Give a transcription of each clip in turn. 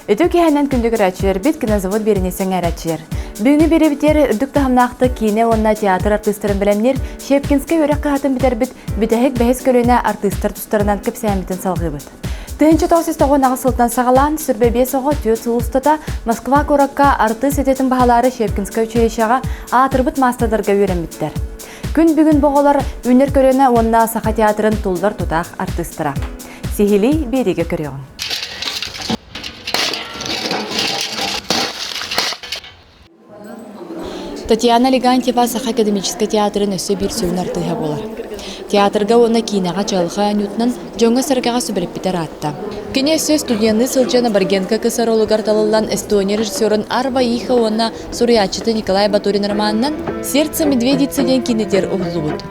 Үтүө киэһэнэн күндү көрөөччүлэрбит, кинозавод биэриини сэҥээрээччилэр. Бүгүҥҥү биэриибитигэр үрдүк таһымнаахтык киинэ уонна театр артыыстарын бэлэмниир Щепкинскэй үөрэх кыһатын бүтэрбит бүтэһик бэһис көлүөнэ артыыстар тустарынан кэпсээммитин салҕыыбыт. 1998 сылтан саҕалаан, 25 оҕо түөрт сыл устата Москва куоракка артыыс идэтин баһылаары Щепкинскэй училищеҕа аатырбыт маастардарга үөрэммиттэр. Күн бүгүн бу оҕолор үүнэр көлүөнэ уонна Саха театрын туллар тутаах артыыстара. Сиһилии биэриигэ көрүөҕүҥ. Татьяна Легантьева Саха академическай театрын өссө биир сүрүн артыыһа буолар. Театрга уонна киинэҕэ чаҕылхай оонньуутунан дьоҥҥо-сэргэҕэ сүбэлэппитэ ыраатта. Кини өссө студенныы сылдьан Аборгенка КСР ролугар талыллан Эстония режиссерун Арва Иха уонна суруйааччыта Николай Батурин романынан «Сердце медведицы» диэн киинэтигэр уһуллубут.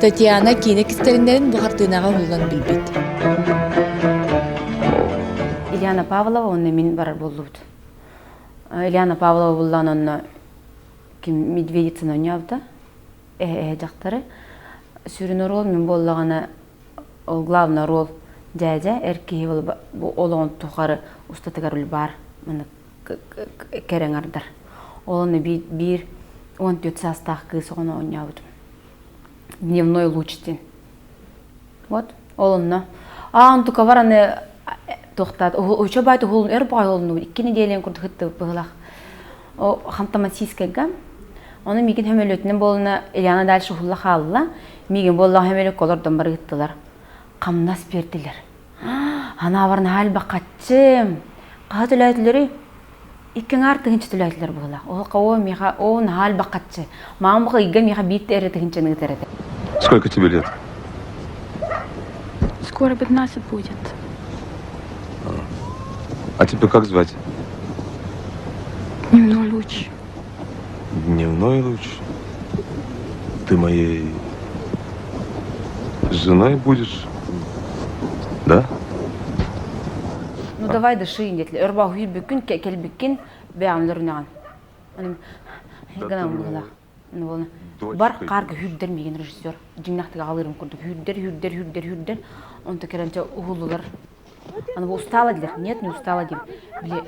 Татьяна киинэ кистэлэҥнэрин бу хартыынаҕа уһуллан билбит. Ильяна Павлова уонна мин барар буоллубут. Ильяна Павлова буллаан онно ким медведицаны оонньообута эһэ дьахтары. Сүрүн оруол мин буоллаҕына ол главный роль дьээдьэ эр киһи бу олоҕун тухары устатыгар баар маннык кэрэ аҥардар. Ол онно биир 14 саастаах кыыс оҕону оонньообутум. Дневной луч диэн. Вот, ол онно. Аа, онтукабар аны туохтаат, уча баайт уһулун өр баҕай уһулуннубут, икки нэдиэлээн курдук ыттыбыт быһылах. О, Ханты-Мансийскайга. Ону миигин хөмөлүөтүнэн буолуна Ильяна дальше уһулла хаалла. Миигин буоллаҕа хөмөлүөккэ олордон бары ыыттылар. Хамнас биэрдилэр. Анаабар наһаа элбэх хаччым. Хаһа төлөөтүлэрий? Икки аҥаар тыһыынча төлөөтүлэр быһыылаах. Ол оо миэхэ оо наһаа элбэх хаччы. Маам бу ыйга миэхэ биир эрэ тыһыынчаны ыытар этэ. Сколько тебе лет? Скоро 15 будет. А тебя как звать? Дневной луч. Дневной луч? Ты моей женой будешь? Да? Ну давай дыши диэтилэр. Өр баһыйбыккын, кэлбиккин бэйэҕин өлөрүнэҕин. Гынан быһыылаах. Бар хаарга сүүрдэр миигин режиссер. Дьиҥнээхтик аҕалыырым курдук сүүрдэр, сүүрдэр, сүүрдэр, сүүрдэр. Онто кэлэн чэ уһуллулар. Аны бу устала диилэр. Нет, не устала диим. Били,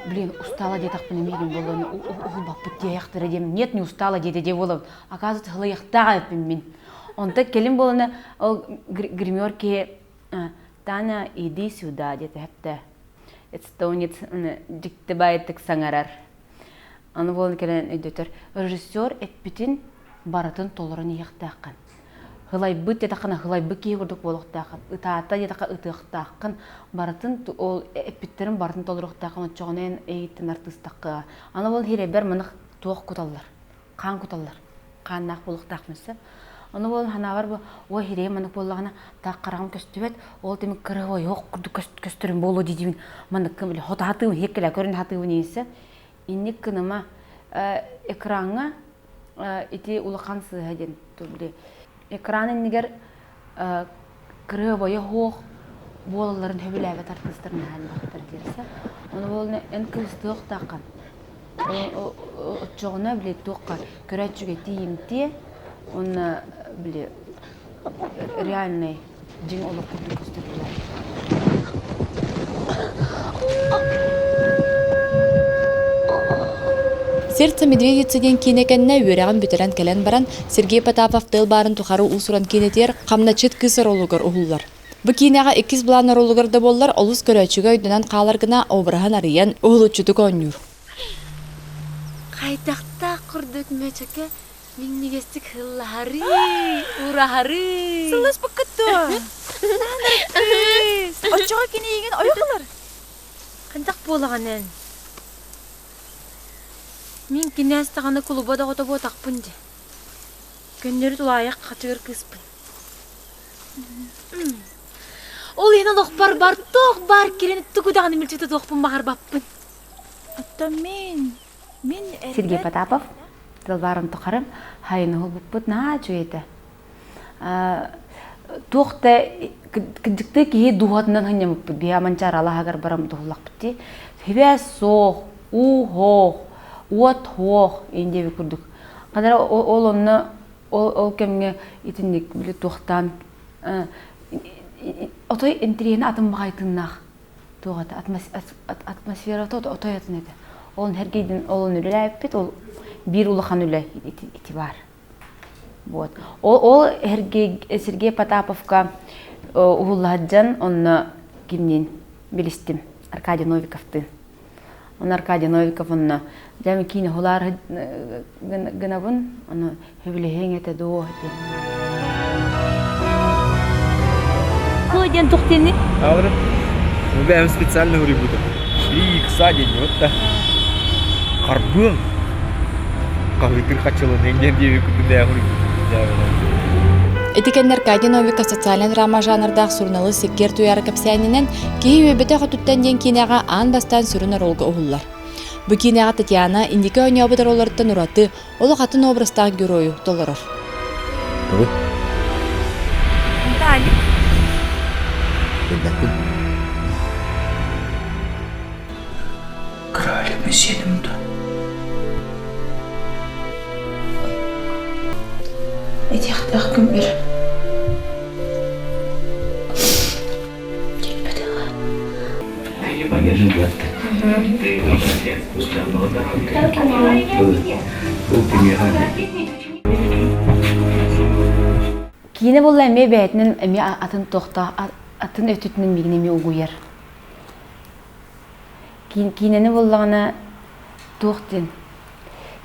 блин, устала диэтэхпинэ миигин буолуон уһулбаппыт диэйэхтэрэ диэм. Нет, не устала диэтэ диэ буолабын. Оказывается, хылыйахтаах эбиппин мин. Онто кэлин буолана ол гример киһи Таня, иди сюда диэтэ хэптэ. Эстонец дьикти баайытык саҥарар. Аны буолан кэлэн өйдөтөр. Режиссер эппитин барытын толорон иһиэхтээххин. Хылайбыт диэтэххинэ хылайбыт киһи курдук буолуохтааххын. Ытаата диэтэххэ ытыахтааххын. Барытын ол эппиттэрин барытын толоруохтааххын. Оччоҕуна эн эйиттэн артыыстахха. Аны ол иһирэбэр манах туох куталлар. Хаан куталлар. Хааннаах буолуохтаахпын сөп. Ону буолан санаабар бу ой иһирэйим маннык буоллаҕына таах хараҕым көстүбэт. Ол тимик кырыһы ойох курдук көстөрүм буолуо дии-диибин маннык били хотаатыым иһиэккэлээ көрүн хатыыбын иһиссэ инник гыныма экраҥҥа ити улахан сыыһа диэн били экран иннигэр кырыабайа суох буолалларын сөбүлээбэт артыыстар наһаа элбэхтэр диирсэ ону буолна эн кыбыстыахтааххын оччоҕуна били туохха көрөөччүгэ тиийимтиэ уонна били реальный дьиҥ олох курдук көстөр Сердце медведицы диэн киинэ кэннэ үөрэҕин бүтэрэн кэлэн баран, Сергей Потапов тыал баарын тухары уус-уран киинэтигэр Хамначчыт кыыс оруолугар уһуллар. Бу киинэҕэ иккис былаан оруолугар да буоллар, олус көрөөччүгэ өйдөнөн хаалар гына обраһын арыйан, уһулуччутук оонньуур. Хайдахтаах курдук мөчөкө Минньигэстик ыллаһарыы, ураһарыы. Сылласпыккыт дуо? Кыыс, оччоҕо кини эйигин ойох ылар. Хайдах буолаҕын эн? Мин кинээс даҕаны кулуба доҕото буотахпын дии. Көннөрү тулаайах хачыгыр кыыспын. Ол иһин олохпор бар туох баар кирин тугу даҕаны мүлчү тутуохпун баҕарбаппын. Оттон мин, мин Сергей Потапов тылбаарым тухары хайын уһулбуппут наһаа үчүгэй этэ. Туох да кырдьыктыы киһи дууһатынан сынньаммыппыт биһи Аманчаар алаһыгар баран туһуллахпыт дии. Сибээс суох, уу суох, уот суох иин диэбит курдук. Ханара ол онно ол ол кэмҥэ итинник били туохтаан отой интэриэһинэ атын баҕайытыннаах. Туох это атмосферата отой атын этэ. Ол Сергейдин ол үлэлээбиппит, ол биир улахан үлэ ити баар. Вот. Ол, ол Сергей, Сергей Потаповка уһуллаһаддьан онно кимниин билистим Аркадий Новиковтыын. Онно Аркадий Новиков онно дьэ киинэ уһулаар гынабын, ону сөбүлэһиэҥ этэ дуо диэн. Хы диэн тух диэни? Алры. Ну, бэйэм специально уруйбутум. 3 икса диэн вот да. Харбыаҥ. Хаһыытыр хачылын диэн диэби курдук бэйэм уруйбутум. Ити кэннэ Аркадий Новиков социальнай драма жанрдаах суруналыыс Сиккиэр Туйаара кэпсээнинэн «Киһи үөйбэтэх өттүттэн» диэн киинэҕэ аан бастаан сүрүн оруолга уһуллар. Бу киинэҕэ Татьяна инники оонньообут оруолларыттан ураты олох атын образтаах геройу толорор. Тугуй? Виталик. Билбэппин. Кролик сиэтим дуо? Этиэхтээх күммэр кэлбэтэҕэ. Киинэ буолла эмиэ бэйэтинэн эмиэ атын туохтаах атын өттүтүнэн миигин эмиэ угуйар. Киинэни буоллаҕына туох диэн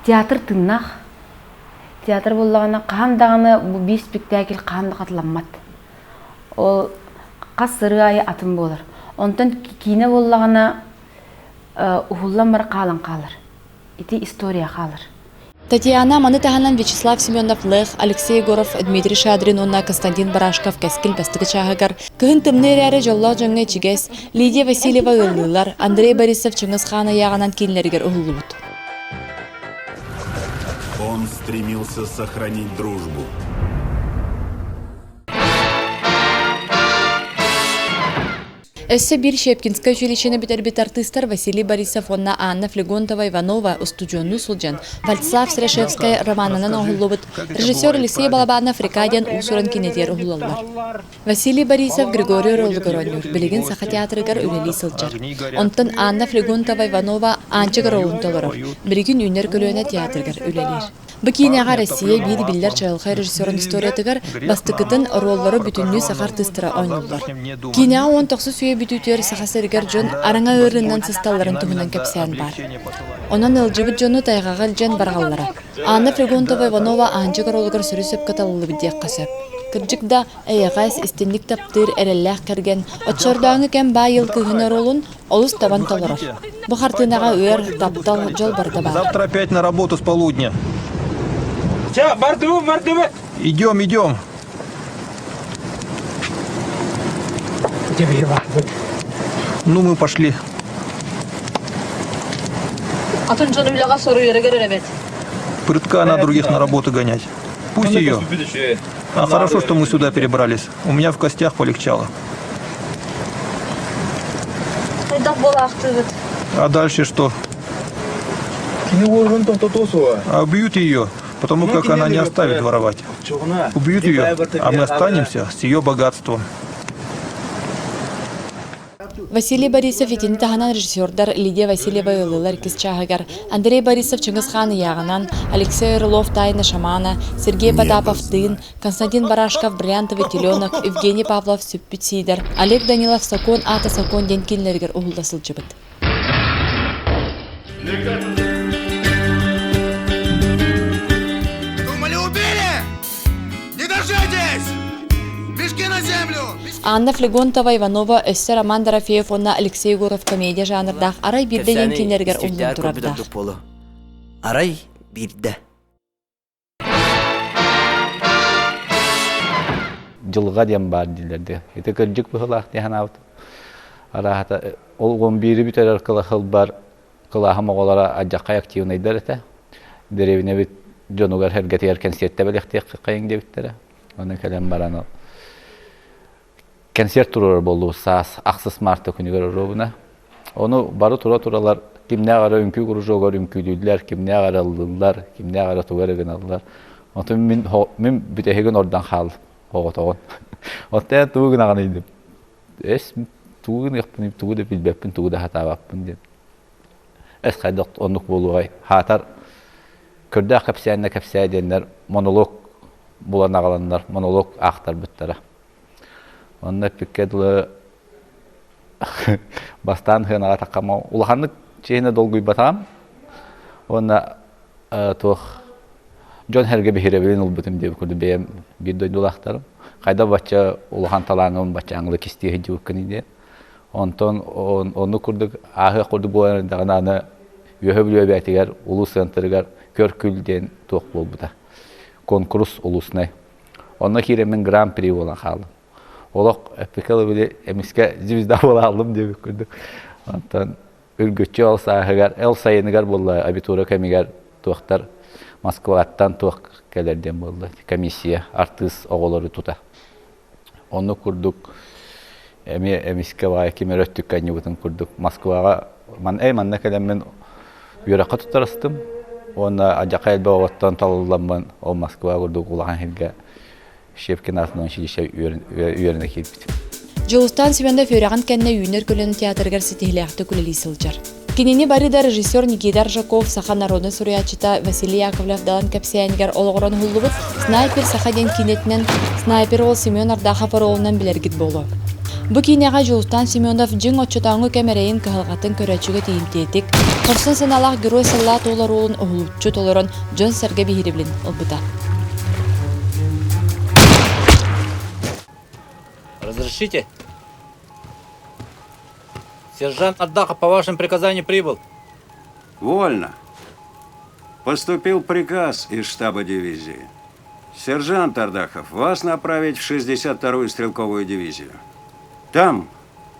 театр тыыннаах. Театр буоллаҕына хаһан даҕаны бу биир спектакль хаһан да хатыламмат. Ол хас сырыы аайы атын буолар. Онтон киинэ буоллаҕына уһуллан бара хаалан хаалар. Ити история хаалар. Татьяна маны таһынан Вячеслав Семенов-Лэх, Алексей Егоров, Дмитрий Шадрин уонна Константин Барашков Кэскил бастакы чааһыгар кыһын тымныы эрээри дьоллоох дьоҥҥо ичигэс, Лидия Васильева ыаллыылар, Андрей Борисов Чыҥыс Хаан ыйааҕынан кииннэригэр уһуллубут. Он стремился сохранить дружбу. Өссө биир Щепкинскай училищены бүтэрбит артыыстар Василий Борисов уонна Анна Флегонтова-Иванова устудьуоннуу сылдьан Вальцлав Серошевскай романынан оҥоһуллубут режиссер Алексей Балабанов «Река» диэн уус-уран киинэтигэр уһулаллар. Василий Борисов Григорий оруолугар оонньуур, билигин Саха театрыгар үлэлии сылдьар. Онтон Анна Флегонтова-Иванова Аанчык оруолун толорор, билигин Үүнэр көлүөнэ театрыгар үлэлиир. Бу киинэҕэ Россия биир биллэр чаҕылхай режиссерун историятыгар бастакытын оруоллары бүтүннүү саха артыыстара оонньууллар. Киинэҕэ 19 үйэ бүтүүтүгэр Саха сиригэр дьон араҥа ыарыынан сысталларын туһунан кэпсээн баар. Онон ыалдьыбыт дьону тайҕаҕа илдьэн барҕаллара. Анна Флегонтова-Иванова Аанчык оруолугар сөрү сөпкө талыллыбыт диэххэ сөп. Кырдьык да, эйэҕэс, истинник таптыыр, эрэллээх кэргэн, оччордооҥу кэм баай ыал кыыһын оруолун олус табан толорор. Бу хартыынаҕа ыар, таптал, дьол барыта баар. Завтра опять на работу с полудня. Все, бардыбы, бардыбы. Идем, идем. Ну, мы пошли. Атын дьон үлэҕэ соруйарыгар эрэбэт. Прытка она других на работу гонять. Пусть ее. А хорошо, что мы сюда перебрались. У меня в костях полегчало. А дальше что? А убьют ее, потому как она не оставит воровать. Убьют ее, а мы останемся с ее богатством. Василий Борисов итини таһынан режиссердар Лидия Васильева ыллылар иккис чааһыгар, Андрей Борисов Чыҥыс Хаан ыйааҕынан, Алексей Орлов Тайна шамана, Сергей Потапов Тыын, Константин Барашков Бриллиантовый теленок, Евгений Павлов Сүппүт Сиидэр, Олег Данилов Сокуон аата сокуон диэн кинилэригэр уһулла сылдьыбыт. Думали, убили? Не дождетесь! Мешки на землю! Анна Флегонтова Иванова өссө Роман Дорофеев уонна Алексей Егоров комедия жанрдаах арай биирдэ диэн кинилэригэр умнун турардаах. Арай биирдэ. Дьылҕа диэн баар дииллэр дии. Ити кырдьык быһыылаах дии санаабыт. Арааһата ол уон биири бүтэрэр кылаһылбар кылааһым оҕолоро адьаххай активнайдар этэ. Дэриэбинэбит дьонугар сэргэтигэр кэнсиэртэ бэлэхтиэххэ диэбиттэрэ. Ону кэлэн баран ол концерт туруорар буоллубут саас ахсыс марта күнүгэр оруобуна. Ону бары тура-туралар кимнээх эрэ үҥкүү кружогар үҥкүүлүүллэр, кимнээх эрэ ыллыыллар, кимнээх эрэ тугу эрэ гыналлар. Онтон мин мин бүтэһигин ордон хааллым оҕотоҕун. Оттон тугу гынаҕын ыйдым. Эс Тугу гыныахпыный, тугу да билбэппин, тугу да сатаабаппын диэн. Эс хайдах оннук буолуоҕай? Хаатар көрдөөх кэпсээннэ кэпсээ диэннэр монолог булан аҕаланнар монолог аахтарбыттара. Онно эппиккэ дылы бастаан сыанаҕа таххама улаханнык чиэһинэ долгуйбатаҕым уонна туох дьон сэргэ биһирэбилин ылбытым диэбит курдук бэйэм биир дойдулаахтарым хайда бачча улахан талааҥҥын бачча аҥылы кистии сылдьыбыккыный диэн онтон оннук курдук ааһыах курдук буолан эрдэҕинэ аны Үөһэ Бүлүү эбээтигэр улуус центрыгар көр-күл диэн туох буолбута конкурс улуснай онно киирэммин гран-при буолан хааллым олох эппикэ били эмискэ звезда буола хааллым диэбит курдук онтон үргүччү ол сааһыгар ол сайыныгар буолла абитура кэмигэр туохтар Москваттан туох кэлэр диэн буолла комиссия артыыс оҕолору тута оннук курдук эмиэ эмискэ баай ким эрэ өттүккэ анньыбытын курдук Москваҕа ман эй манна кэлэммин үөрэххэ туттарыстым уонна адьака элбэх оҕоттон талылламмын ол Москва курдук улахан сиргэ Щепкин аатынан училище үөрэнэ киирбитим. Дьулустаан Семенов үөрэҕин кэннэ Үүнэр көлүөнэ театрыгар ситиһилээхтик үлэлии сылдьар. Кинини бары да режиссер Никита Аржаков саха народнай суруйааччыта Василий Яковлев Далан кэпсээнигэр олоҕуран уһуллубут «Снайпер саха» диэн киинэтинэн снайпер уол Семен Ардахов оруолунан билэргит буолуо. Бу киинэҕэ Дьулустаан Семенов дьиҥ оччотооҥу кэм эрэйин кыһалҕатын көрөөччүгэ тиийимтиэтик, хорсун санаалаах герой саллаат уол оруолун уһулуччу толорон дьон-сэргэ биһирэбилин ылбыта. Разрешите? Сержант Ардахов по вашему приказанию прибыл. Вольно. Поступил приказ из штаба дивизии. Сержант Ардахов, вас направить в 62-ю стрелковую дивизию. Там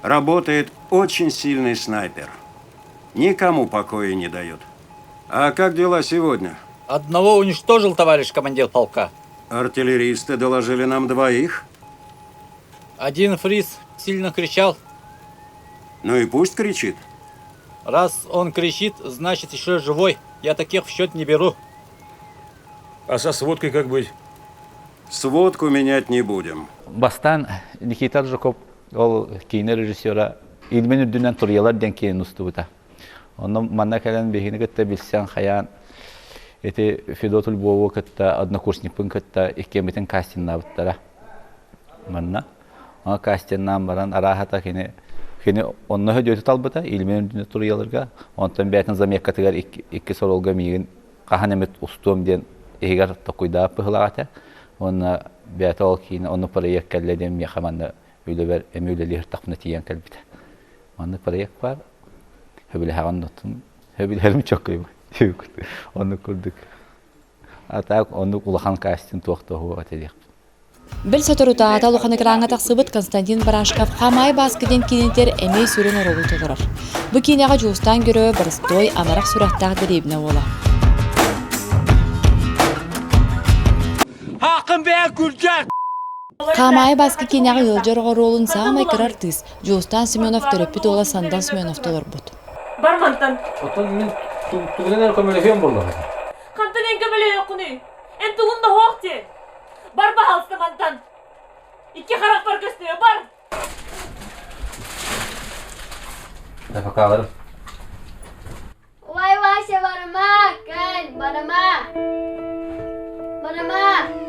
работает очень сильный снайпер. Никому покоя не дает. А как дела сегодня? Одного уничтожил, товарищ командир полка. Артиллеристы доложили нам двоих. Один фриз сильно кричал. Ну и пусть кричит. Раз он кричит, значит еще живой. Я таких в счет не беру. А со сводкой как быть? Сводку менять не будем. Бастаан Никита Жуков ол киинэ режиссера Ильмин үрдүнэн туруйалар диэн киинэни устубута. Онно манна кэлэн биһигини кытта билсэн хайаан ити Федот Львову кытта однокурсникпын кытта иккиэммитин кастиннаабыттара. Манна. Аны кастиннаан баран арааһата кини кини онно өдүөтү талбыта Ильмин үрдүнэн туруйаларга. Онтон бэйэтин заметкатыгар икки соролго миигин хаһан эмит устуом диэн иһигэр токуйдаабыт быһыылаах этэ. Уонна бэйэтэ ол киинэ онно проект кэллэ диэн миэхэ манна үлэбэр эмиэ үлэлии сыртахпына тиийэн кэлбитэ. Маннык проект баар. Сөбүлэһэҕин оттон сөбүлэһэрим чоккуйбут. Оннук курдук. А так оннук улахан кастинг туох да уһуох этэ диэхпин. Бэл соторутааҕыта улахан экраҥҥа тахсыбыт Константин Барашков «Хамаай Бааска» диэн киинэтигэр эмиэ сүрүн оруолу толорор. Бу киинэҕэ Дьулустаан Геройа боростуой, амарах сүрэхтээх дэриэбинэ уола. Хаакын бэйэ күлдьэр! Хаамаайы Бааска киинэҕэ ыалдьар оҕо оруолун саамай кыра артыыс Дьулустаан Семенов төрөппүт уола Сандал Семенов толорбут. Бар мантан. Оттон мин тугунан эрэ көмөлөһүөм буоллаҕа. Хантан эн көмөлөһүөххүнүй? Эн тугун да суох дии. Бар баһаалыста мантан. Икки харахпар көстүө, бар! Да пока Ой, Вася, барыма, кэл, барыма. Барыма.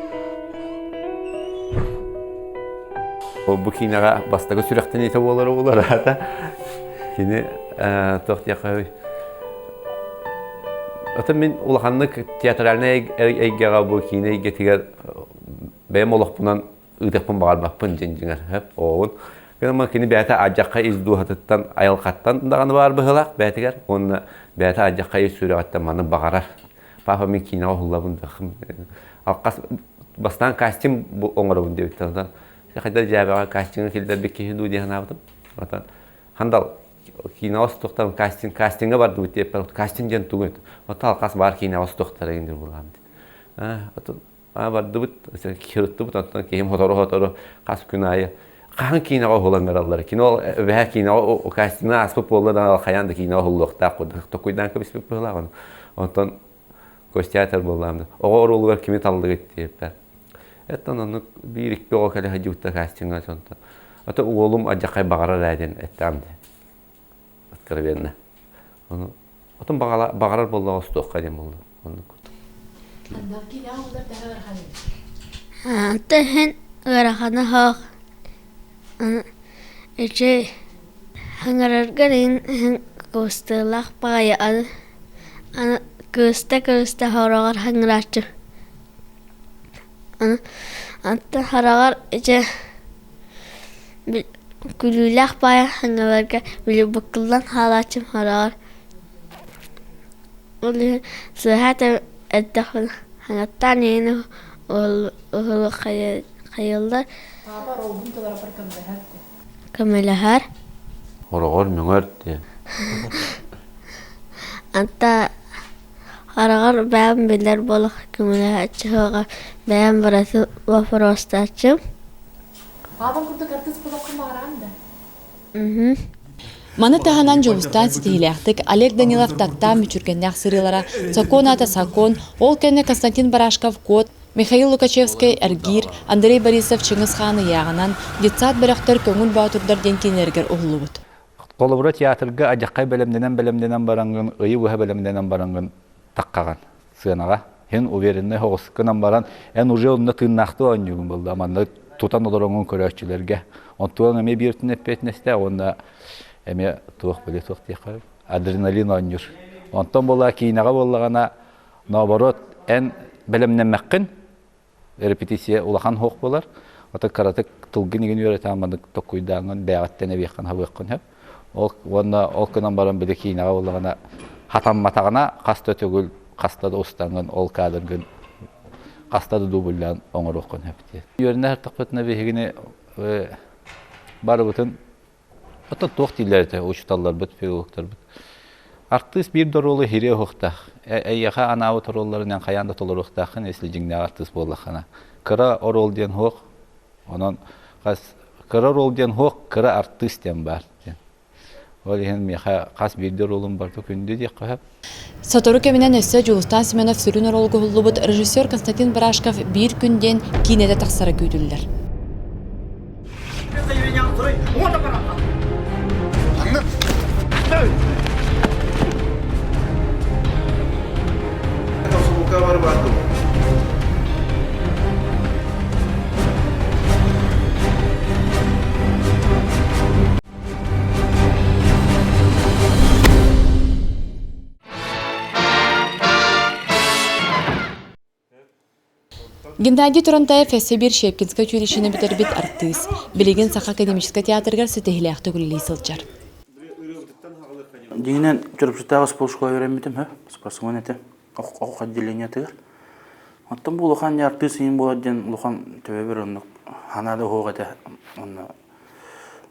Бу киинэҕэ бастакы сүрэхтэниитэ буолара буолар аата. Кини туох диэххэ Атын мин улаханнык театральнай эйгэҕэ бу киинэ эйгэтигэр бэйэм олохпунан ыытыахпын баҕарбаппын дьин дьиҥэр сөп оҕобун. Гынан кини бэйэтэ адьахха ис дууһатыттан айылҕаттан даҕаны баар быһыылаах бэйэтигэр уонна бэйэтэ адьахха ис сүрэҕиттэн маны баҕарар. Папа мин киинэҕэ уһуллабын да алқас бастаан кастинг оҥоробун диэбиттэр. Онтон хайдах дьээбэҕэ кастиҥҥа киллэрбит киһи дуу дии санаабытым. Онтон хандал киинэҕэ устуохтарын кастинг кастиҥҥа бардыбыт диэппэр кастинг диэн тугуй оттон алхас баар киинэҕэ устуохтара диэн буолаам дии бардыбыт киһи оттон киһим сотору-сотору хас күн аайы хаһан киинэҕэ уһулан бараллар кино бэһэ киинэҕэ кастиҥҥа ааспыт буолла да хайаан да киинэҕэ уһуллуохтаах курдук токуйдаан кэбиспит быһыылаах онтон Костя буоллаам да оҕо оруолугар кими таллыгыт диэппэр Эттэн оннук биир-икки оҕо кэлэ сылдьыбыттар кастиҥҥа онтон. Ата уолум адьахай баҕарар ээ диэн эттэҕим дии. Откровенно. Ону отон баҕарар буоллаҕа устуохха диэн буолла. Оннук курдук. Антон ыарахана суох. Ити хаҥараргар иһин кыбыстыылаах баҕайы аны кыбыста-кыбыста хороҕор хаҥырааччы. Антон хараҕар ити күлүүлээх баайа хаҥаларга били буккуллан хаалааччым хараҕар ол иһин сыыһа эттэхпинэ хаҥаттаан иһин уһулу хайыллар көмөлөһөр Хороҕор мөҥөр диэн. Антон хараҕар бэйэм билэр буолах көмөлөһөөччү суоҕа бэйэм барытын боппуруостааччым Паапаҥ курдук артыыс буолуоххун баҕараҕын да? Маны таһынан Дьулустаан ситиһиилээхтик Олег Данилов Таттаам мүчүргэннээх сырыылара «Сокуон аата сокуон», ол кэннэ Константин Барашков «Куот», Михаил Лукачевскай «Эргиир», Андрей Борисов «Чыҥыс Хаан ыйааҕынан», детсад бөлөхтөр «Көҥүл боотурдар» диэн киинэлэригэр уһуллубут. Холобура театрга адьаххай бэлэмнэнэн-бэлэмнэнэн бараҥҥын, ыйы быһа бэлэмнэнэн бараҥҥын таххаҕын сыанаҕа. Һин уверенный соҕус гынан баран, эн уже онно тыыннаахтыы оонньуугун буолла. Манна тутан олороҥҥун көрөөччүлэргэ. Онтуон эмиэ биир өттүнэн эппиэтинэстээх уонна эмиэ туох билиэ суох диэххэ адреналин оонньуур. Онтон буолла киинэҕэ буоллаҕына, наоборот, эн бэлэмнэммэххин, репетиция улахан суох буолар. Ото кыратык тылгын игин үөрэтэн маннык токкуйдааҥҥын бэйэҕиттэн эбиэххин хабыаххын сөп. Ол уонна ол гынан баран били киинэҕэ буоллаҕына хатамматаҕына хас да төгүл хаста да устаҥҥын ол кадргын хаста да дубльдаан оҥоруоххун сөп диэн. Үөрэнэ сыртахпытына биһигини барыбытын оттон туох дииллэр этэ учууталларбыт, филологтарбыт. Артыыс биир да оруолу иһириэ уһуктаах. Эйиэхэ анаабыт оруолларын эн хайаан да толоруохтааххын, если дьиҥнээх артыыс буоллаххына. Кыра оруол диэн суох. Онон хас кыра оруол диэн суох, кыра артыыс диэн баар диэн. Ол иһин миэхэ хас биирдии оруолум барыта күндү диэххэ сөп. Сотору кэминэн өссө Дьулустаан Семенов сүрүн оруолга уһуллубут режиссер Константин Барашков «Биир күн» диэн киинэтэ тахсара күүтүллэр. Геннадий Турантаев өссө биир Щепкинскай училищены бүтэрбит артыыс. Билигин Саха академическай театрыгар ситиһиилээхтик үлэлии сылдьар. Дьиҥинэн Чурапчытааҕы спортшкола үөрэммитим, спортсмен этим, ох отделениетыгар. Оттон бу улахан артыыс иин буолар диэн улахан төбөбөр оннук ханаа да уһуох этэ. Онно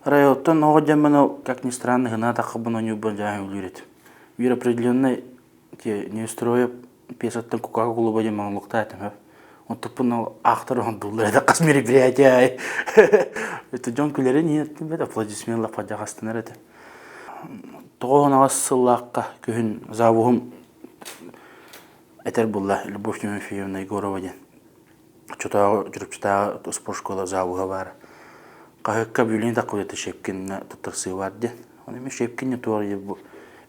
Райоттан оҕо дьэммин как ни странно гына таххабын ойуубун дьааһын үлүүр этим. Биир определенный те неустроя пьесаттан кукака кулуба диэн монологтаа этим Онтуппун ол аахтар оһондуллар этэ хас мероприятие Это дьон күлэрин иһин бэт аплодисмент лаппадьаҕастанар этэ. Тоҕо онаҕас сыллаахха күһүн завуһум этэр булла Любовь Тимофеевна Егорова диэн. Оччотооҕу Чурапчытааҕы спортшкола завуһа баара. Хаһыакка объявление таххыбыта Щепкинҥа туттарсыы баар диэн. Ону эмиэ Щепкин туох бу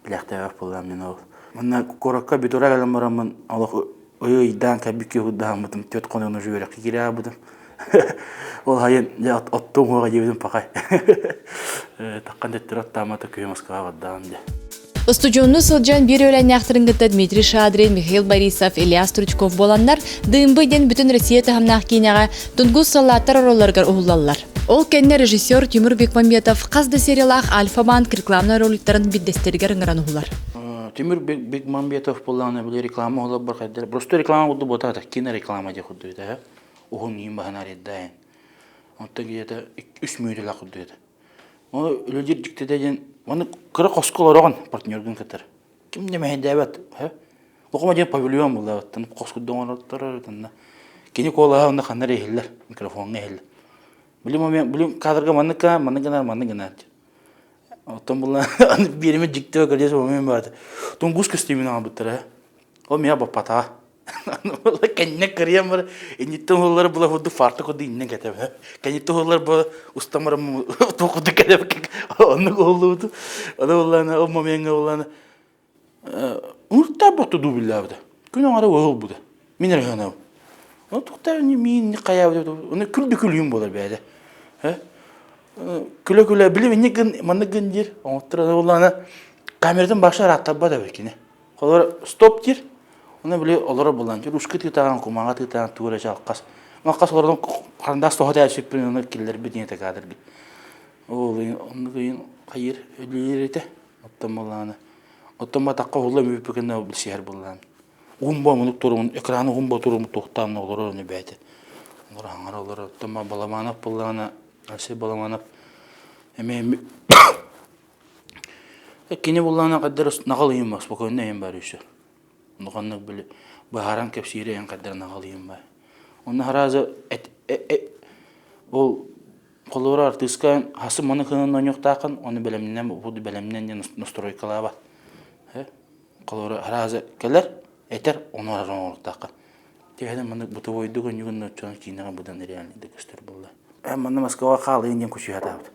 билээхтээбэх буоллаҕым мин ол. Манна куоракка битура кэлэн бараммын олох ый ыйдаан кэлбит киһи курдааммытым түөрт хонугун уже үөрэххэ киирэ аабытым. Ол хайын дьэ оттуом уоҕа диэбитим пахай. Таххан төттөрү оттаамата күһү Москваҕа бардаҕым дьэ. Устудьуоннуу сылдьан биир үөлээннээхтэрин кытта Дмитрий Шадрин, Михаил Борисов, Илья Стручков буоланнар, Дыымбы диэн бүтүн Россия таһымнаах киинэҕэ Тунгус саллааттар оруолларыгар уһуллаллар. Ол кэннэ режиссер Тимур Бекмамбетов хас да сериялаах Альфа-Банк рекламнай роликтарын биирдэстэригэр ыҥыран уһулар. Тимур Бекмамбетов буоллаҕына били реклама уһулар хайдах просто реклама курдук буотаата кинореклама диэх курдук этэ уһун иин баһын арыйдаайын оттон где-то үс мүнүүтэлээх курдук этэ Ол үлэлиир дьиктитэ диэн, маны кыра хоско олороҕун партнергын кытары. Ким да мэһэйдээбэт. Лохомо диэн павильон буоллаҕыттан хос курдук оҥороттор итиннэ. Кини куолаһа онно ханна эрэ иһиллэр, микрофоҥҥа иһиллэр. Били момент, били кадрга маннык гына, маннык гына, маннык гына. Оттон була биэримэ дьикти көрдес момент баата. Тунгус көстүүмүн аҕалбыттара. Ол миэхэ баппатаҕа. Аны кэннэ кырыйан бар инниттэн уһуллар була курдук фарта курдук иннен кэтэбэ. Кэнниттэн уһуллар бу устан баран туох курдук кэтэбэ оннук уһуллубуту. Аны буллаана ол момеҥҥа буллаана Урта боту дубиллаабыта. Күн оҥоро уһулбута. Мин эрэ ханабын. Ол тухта миин хайаабыт оны күлдү күлүүм буолар бэйэтэ. Күлэ-күлэ билим инник гын маннык гын диир. Оҥоттор буллаана камератын баша арааттарбат эбит кини. Холор стоп диир. Оны били олоро булан ручка тыытаан кумаҕа тыытаан туора чалкас. Маккас олордон карандаас тоһо тээ сүппүн оны киллэрбит диэн кадрга. Ол оннук ыйын хайыр өлүөр этэ. Оттон буллаана. Оттон батахха уһулла мүппүкэнэ билсиһэр буллаан. Уһун бо мунук турумун экраны уһун бо турумун туохтаан олорор onu бэйэтэ. Олор хаҥара олорор. Оттон Баламанов буллаана Алексей Баламанов эмиэ кини буллаана каддар наҕал ыйым ба спокойно ыйым бар үсө. Онно били быһааран кэпсиирэ ыйан каддар наҕал ыйым бар. Онно харазы ол Холобура, артыыска хасы маны кынын оонньуохтааххын, ону бэлэмнэн, буду бэлэмнэн диэн настройкалаабат. Холобура, араазы кэлэр, этэр, ону арар оҥоруохтааххын. Тиһэнэ маннык бытовойдук өнньүгүн нууччанан киинэҕэ быдан реальный да көстөр буолла. Манна Москваҕа хаалыйын диэн кучуйатаабыт.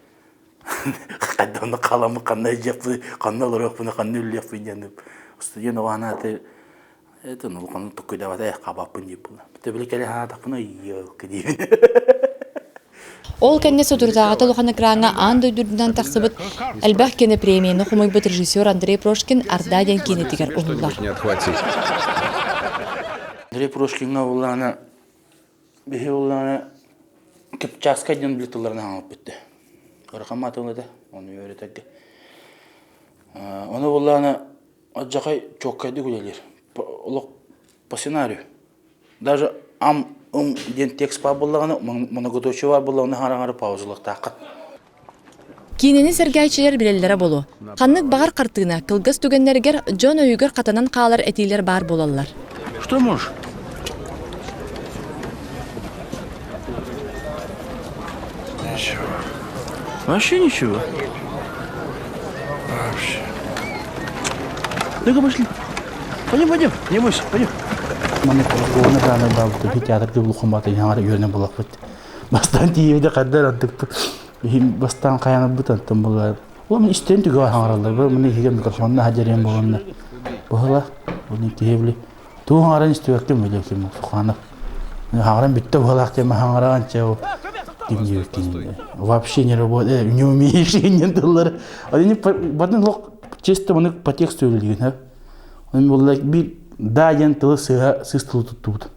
Хайда онно хааламмыт ханна илдьиэхпин, ханна олоруохпун, ханна үллүөхпүн диэн студент оҕо анааты это улаханнык токкуйдаабата э хабаппын диир буолла. Төбөлө кэлэ хаатахпына елка диибин. Ол кэннэ соторутааҕыта улахан экраҥҥа аан дойду үрдүнэн тахсыбыт элбэх кинопремияны хомуйбут режиссер Андрей Прошкин «Арда» диэн киинэтигэр уһуллар. Андрей Прошкиҥҥа улаана биһи улаана Кыпчааскай диэн биле тылларын хаҥалпытты. Ырахан маатылыта, оны үөрэтэргэ. Оны буллаана Алдьархай чуоккайдык үлэлиир. Олох по сценарию. Даже ам ым диэн текст баар буоллаҕына, многоточие баар буоллаҕына хараҥары паузалыахтааххын. Киинэни сэргээччилэр билэллэрэ буолуо. Ханнык баҕар хартыына кылгас түгэннэригэр дьон өйүгэр хатанан хаалар этиилэр баар буолаллар. Что можешь? Ничего. Вообще ничего? Вообще. Ну-ка пошли. Пойдем, пойдем, не бойся, пойдем. Маны колоколны дааны баабыт би театрга улухан баата яңара үөрэнэ булахпыт. Бастаан тиийбитэ хаддар антыкпыт. Бастаан хайанарбыт антан була. Ол мен истэн түгө хаҥараллар. Бу маны иһигэ микрофонна хадьарыан болонна. Быһыла, оны киһи Тугу хаҥаран истибэккин билиэ ким Суханов. Хаҥаран бүттэ быһалаах диэн хаҥараан чэ ол ким диэбиккин вообще не работает, не умеешь диэн тыллары. Они батын лох чисто маны по тексту үлэлиигин Оны буолла биир да диэн тылы сыыһа сыыс тылы туттубут.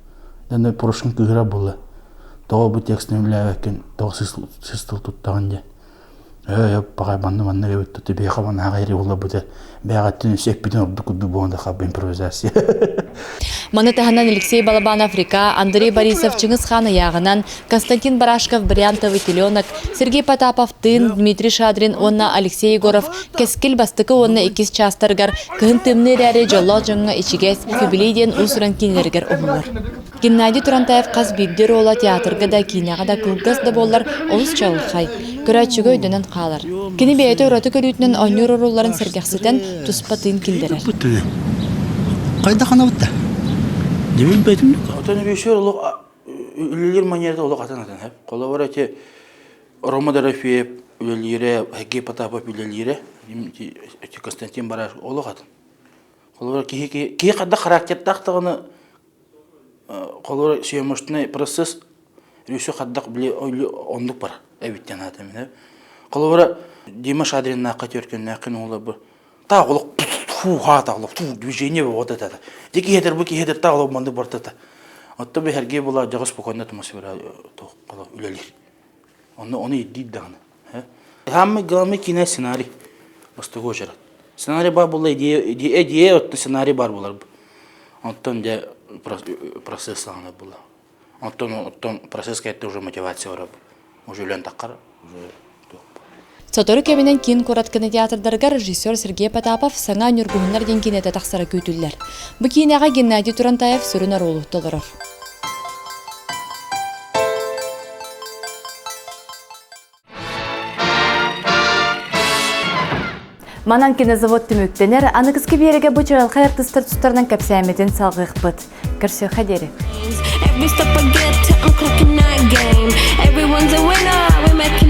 Дэнэ порошкун кыыһыра буолла. Тоҕо бу текстин үлэлээбэккин, тоҕо сыыс тыл туттаҕын диэн. Ээ, паҕай манна манна эбит туту биэхэ манааҕа ери улабыта бэҕэттин өссө эппитин ордук курдук буолан да хабы импровизация. Маны таһынан Алексей Балабанов Река, Андрей Борисов Чыҥыс Хаан ыйааҕынан, Константин Барашков Бриллиантовый теленок, Сергей Потапов Тын, Дмитрий Шадрин уонна Алексей Егоров Кэскил бастакы уонна иккис чаастарыгар кыһын тымныы эрээри дьоллоох дьоҥҥо ичигэс, юбилей диэн уус-уран киинэлэригэр уһуллар. Геннадий Турантаев хас биирдии оруола театрга да, киинэҕэ да кылгас да буоллар олус чаҕылхай, көрөөччүгэ өйдөнөн хаалар. Кини бэйэтэ ураты көрүүтүнэн оонньуур оруолларын сэргэхситэн, туспа тыын киллэрэр. Хайдах анабытта? Дебил Отон режиссер олох үлэлиир манерата олох атын атын. Холобур эти Рома Дорофеев үлэлиирэ, Сергей Потапов үлэлиирэ, Константин Бараш олох атын. Холобур киһи киһи хайдах характердаах даҕаны Холобура съемочный процесс өссө хайдах били оннук бар эбит диэн аата мин. Холобура Дима Шадриннаахха түөркөннөөххүн уолабы таах олох фу хаата олох фу движение вот это дьэ киһитэр бу киһитэр таах олох маннык бартата Отто би Сергей була дьоҕус спокойно атмосфера үлэлиир. Онно ону ирдиир даҕаны. Самый главный кино сценарий. Бастакы очерет. Сценарий бар буолла идея, идея оттон сценарий бар буолар. Онтон дьэ процесс саҕана буолла. Оттон оттон процесс кэлтэ уже мотивация барар. Уже үлэн таххар уже Сотору кэминэн киин куорат кинотеатрдарыгар режиссер Сергей Потапов саҥа «Ньургуһуннар» диэн киинэтэ тахсара күүтүллэр. Бу киинэҕэ Геннадий Турантаев сүрүн оруолу толорор. Манан кинозавод түмүктэнэр, аныгыскы биэрэгэ бу чаҕылхай артыыстар тустарынан кэпсээммитин салҕыахпыт. Көрсүөххэ диэри. Every step I get to, I'm clocking that game. Everyone's a winner, we make